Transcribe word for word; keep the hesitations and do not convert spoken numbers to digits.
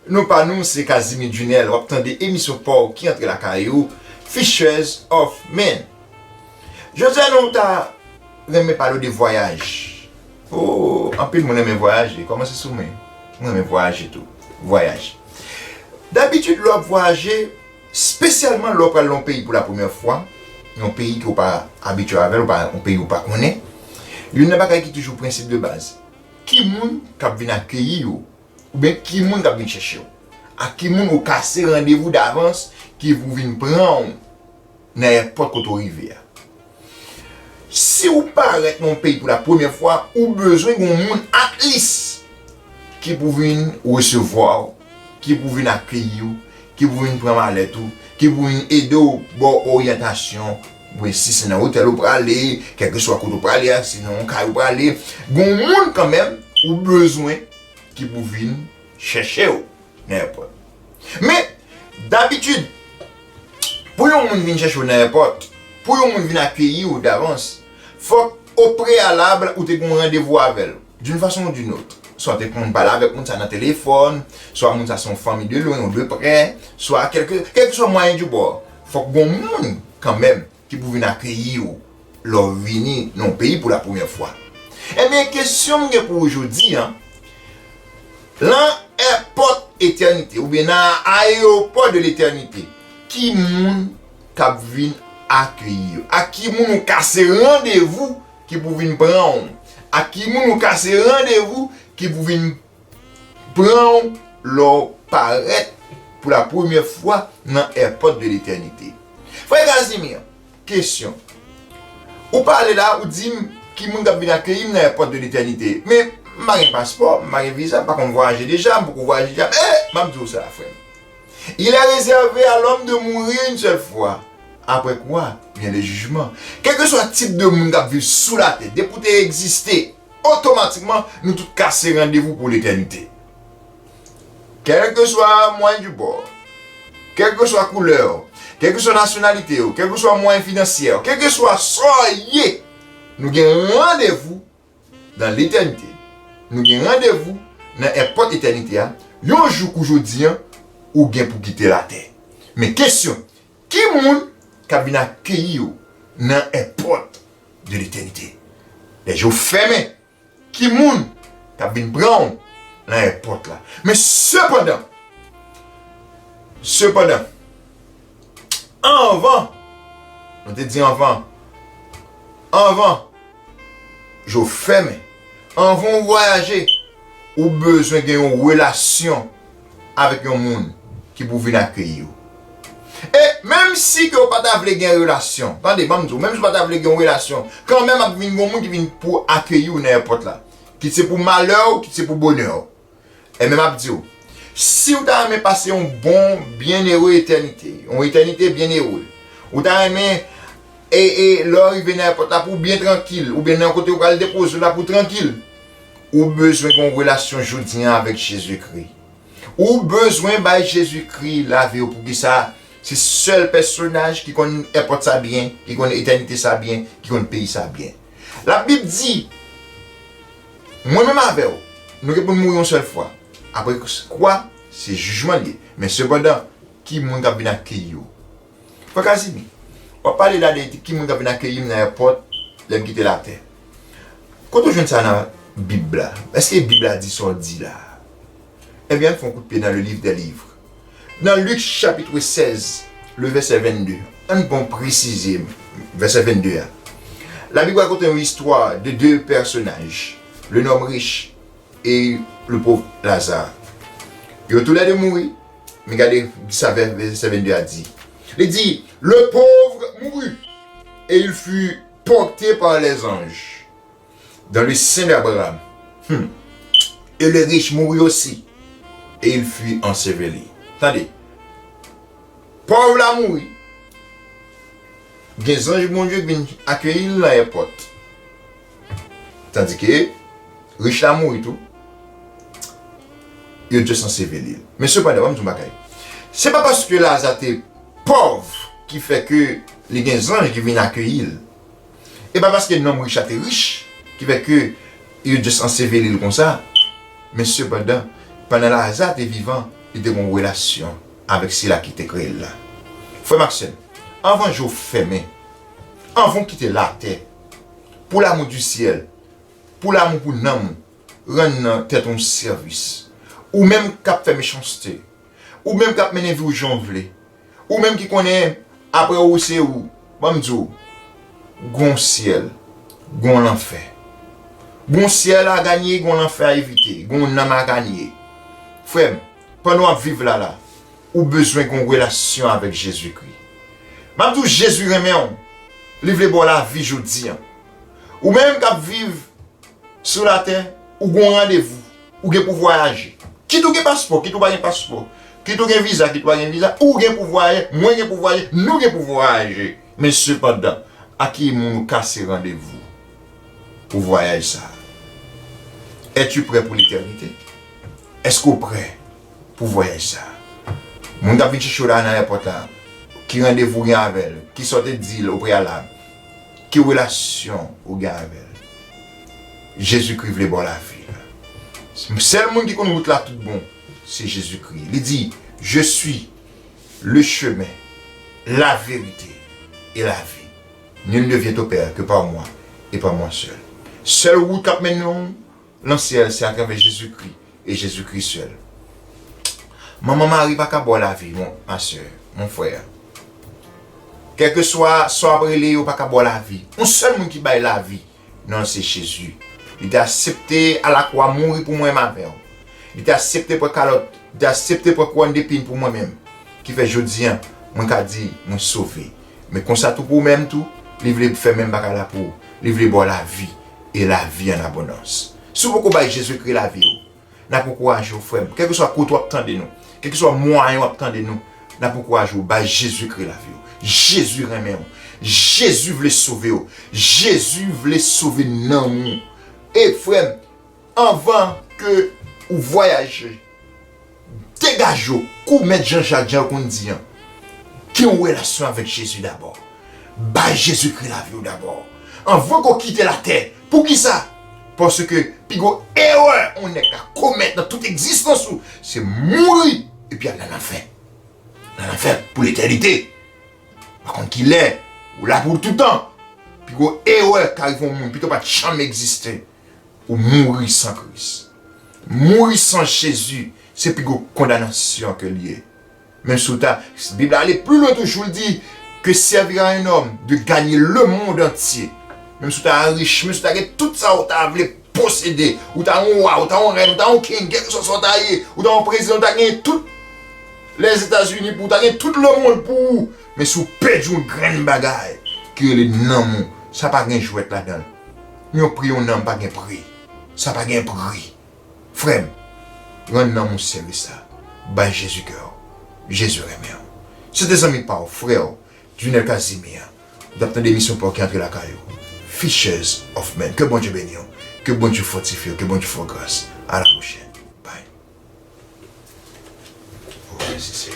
Non pa nou se Casimir Junel, w ap tande emisyon pa w ki antre lakay ou, Fishers of Men. Jodi a nou ta renmen pale w de vwayaj. Oh, anpil moun renmen vwayaje, kòmanse sou mwen. Mwen renmen vwayaje tou. Vwayaj. Dabitid lè w ap vwayaje, espesyalman lè w pral nan yon peyi pou la premyè fwa, yon peyi ke w pa abitye avè l, ou pa, yon peyi ou pa konnen, youn nan bagay ki toujou prensip de baz, ki moun k ap vin akeyi w, oubyen ki moun k ap vin chèche w, ak ki moun ou kase randevou davans ki pou vin pran w nan èpòt kote w rive a. Si w parèt nan yon peyi pou la premyè fwa, ou bezwen gen yon moun at least ki pou vin resevwa w, ki pou vin akeyi w, ki pou vin pran malèt ou, ki pou vin ede w, ba w oryantasyon, oubyen si se nan otèl ou prale, kèlkeswa kote ou prale a, si nan yon kay ou prale, gen yon moun kanmenm ou bezwen ki pou vin chèche w nan èpòt. Men, dabitid, pou yon moun vin chèche w nan èpòt, pou yon moun vin akeyi w davans, fòk o preyalab ou te gen yon randevou avè l, d'une façon ou d'une autre. Swa w te konn pale avèk moun sa nan telefòn, swa moun sa se yon fanmi de lwen ou de prè, swa kèlke, kèlkeswa mwayen di bò, fòk gen yon moun kanmenm ki pou vin akeyi w lè w vini nan yon peyi pou la premyè fwa. Ebyen, kesyon m gen pou ou jodi a, lan èpòt etènite, oubyen nan ayewopò de letènite, ki moun k ap vin akeyi w? Ak ki moun ou kase randevou ki pou vin pran w? Ak ki moun ou kase randevou ki pou vin pran w lè w parèt pou la premyè fwa nan èpòt de letènite? Frè Casimir, kesyon. Ou pale la, ou di m ki moun k ap vin akeyi m nan èpòt de letènite. Men, m pa gen paspò, m pa gen viza, m pa konn vwayaje deja, m poko vwayaje deja. Men, m ap di w sa, frè m. Il est réservé à l'homme de mourir une seule fois. Après quoi vient le jugement. Kèlkeswa tip de moun k ap viv sou latè, depi w te egziste, otomatikman, nou tout kase randevou pou letènite. Kèlkeswa mwayen di bò, kèlkeswa koulè w, kèlkeswa nasyonalite w, kèlkeswa mwayen finansyè w, kèlkeswa sa w ye, nou gen randevou nan letènite. Nou gen randevou nan èpòt etènite a, yon jou kou jodi a, ou gen pou kite latè. Men kesyon, ki moun k ap vin akeyi w nan èpòt de letènite? Lè je w fèmen, ki moun k ap vin pran w nan èpòt la? Men sepandan, sepandan, anvan, nou te di anvan, anvan je w fèmen, anvan w vwayaje, ou bezwen gen yon relasyon avèk yon moun ki pou vin akeyi w. E menm si ke w pa ta vle gen relasyon, tande, ban m di w, menm si w pa ta vle gen yon relasyon, kanmenm ap vin gen yon moun ki vin pou akeyi w nan èpòt la. Kit se pou malè w, kit se pou bonè w. E men m ap di w, si w ta renmen pase yon bon, byenere etènite, yon etènite byenere, ou ta renmen, e, e, lè w rive nan èpòt la pou w byen trankil, oubyen nan kote w pral depoze w la pou w trankil, ou bezwen gen yon relasyon jodi a avèk Jezikri. Ou bezwen bay Jezikri lavi w. Poukisa? Se sèl pèsonaj ki konn èpòt sa byen, ki konn etènite sa byen, ki konn peyi sa byen. Labib di, mwen menm avè w, nou gen pou n mouri yon sèl fwa. Apre kwa, se jijman l ye. Men sepandan, ki moun k ap vin akeyi w? Frè Kazimi, w ap pale la de ki moun k ap vin akeyi m nan èpòt lè m kite latè. Kote w jwenn sa nan Bib la? Èske Bib la di sa w di la? Ebyen, ann fè yon kout pye nan le livre des livres. Nan Lik chapit sèz, le vèsè vennde, ann bon presize vèsè vennde a. Labib rakonte yon istwa de de pèsonaj, le nonm rich e le pov Laza. Yo toulède mouri, men gade sa vè-, vèsè vennde a di. Li di, le pauvre mourut et il fut porté par les anges dans le sein d'Abraham. Hmm. Et le riche mourut aussi, et il fut enseveli. Tande. Pòv la mouri. Gen zanj Bondye ki vin akeyi l nan èpòt. Tandike rich la mouri tou. Yo just enseveli l. Men sepandan, ban m di w yon bagay. Se pa paske Laza te pòv ki fè ke li gen zanj ki vin akeyi l. E pa paske nonm rich la te rich ki fè ke yo just enseveli l konsa. Men sepandan, pandan Laza te vivan, li te gen yon relasyon avèk sila ki te kreye l la. Frè m ak sè m, anvan je w fèmen, anvan w kite latè, pour l'amour du ciel, pour l'amour pou nanm ou, rann nan tèt ou yon sèvis. Ou menm k ap fè mechanste, ou menm k ap mennen vi w jan w vle, ou menm ki konnen apre ou se ou, ban m di w, gon syèl, gon lanfè. Gon syèl a ganye, gon lanfè a evite, gon nanm a ganye. Frè m, pandan w ap viv la la, ou bezwen gon relasyon avèk Jezikri. M ap di w, Jezi renmen w, li vle ba w lavi jodi a. Ou menm k ap viv sou latè, ou gon randevou, ou gen pou vwayaje. Kit ou gen paspò, kit ou pa gen paspò, kit ou gen viza, kit ou pa gen viza, ou gen pou vwayaje, mwen gen pou vwayaje, nou gen pou vwayaje. Men sepandan, a ki moun ou kase randevou pou vwayaj sa a? Es tu prè pou letènite? Èske w prè pou vwayaj sa a? Moun k ap vin chèche w la nan èpòt la, ki randevou w gen avè l? Kisa w te di l o preyalab? Ki relasyon ou gen avè l? Jezikri vle ba w lavi la. Sèl moun ki konn wout la tout bon, se Jezikri. Li di, Je suis le chemin, la vérité et la vie. Nul ne vient au Père que par moi et par moi seul. Sèl wout k ap mennen w nan syèl, se atravè Jezikri e Jezikri sèl. Manman Mari pa ka ba w lavi, mon, ma sè, mon frè. Kèlkeswa sa w ap rele yo, pa ka ba w lavi. Yon sèl moun ki bay lavi, non l se Jezi. Li te aksepte alakwa mouri pou mwen menm avè w. Li te aksepte pran kalòt, li te aksepte pran kouwòn depin pou mwen menm. Ki fè jodi a, mwen ka di, mwen sove. Men konsa tou pou ou menm tou, li vle fè menm bagay la pou ou. Li vle ba w lavi, e lavi an abondans. Si w poko bay Jezikri lavi w, n ap ankouraje w, frè m. Kèlkeswa kote w ap tande nou, kèlkeswa mwayen w ap tande nou, n ap ankouraje w, bay Jezikri lavi w. Jezi renmen w. Jezi vle sove w. Jezi vle sove nanm ou. E frè m, anvan ke ou vwayaje, degaje w, kou mèt Jan Jak, jan yo konn di an. Gen yon relasyon avèk Jezi dabò. Bay Jezikri lavi w dabò. Anvan ke w kite latè. Poukisa? Paske pi gwo erè yon nèg ka komèt nan tout egzistans ou, se mouri epi al nan lanfè. Nan lanfè pou letènite. Pa konn kilè, ou la pou toutan. Pi gwo erè ka rive yon moun, pito w pa t janm egziste. Ou mouri san Kris. Mouri san Jezi, se pi gwo kondanasyon ke l ye. Menm si w ta, Bib la ale pli lwen toujou, l di, Que servira un homme de gagner le monde entier? Menm si w ta rich, menm si w ta gen tout sa w ta vle posede, ou ta yon wa, ou ta yon rèn, ou ta yon king, kèlkeswa sa w ta ye, ou ta yon prezidan, ou ta gen tout Lèzetazini pou ou, ta gen tout lemonn pou ou. Men si w pèdi yon grenn bagay ki rele nanm ou, sa pa gen jwèt ladan l. Yon pri yon nanm pa gen pri. Sa pa gen pri. Frè m, rann nanm ou sèvis la. Bay Jezi kè w. Jezi renmen w. Se te zanmi pa w, frè w, Junel Casimir. Ou t ap tande emisyon pa w ki antre lakay ou. Fishers of Men. Ke Bondye beni w. Ke Bondye fòtifye w. Ke Bondye fè w gras. A la pwochèn. Bye. Oh, mèsi, Senyè.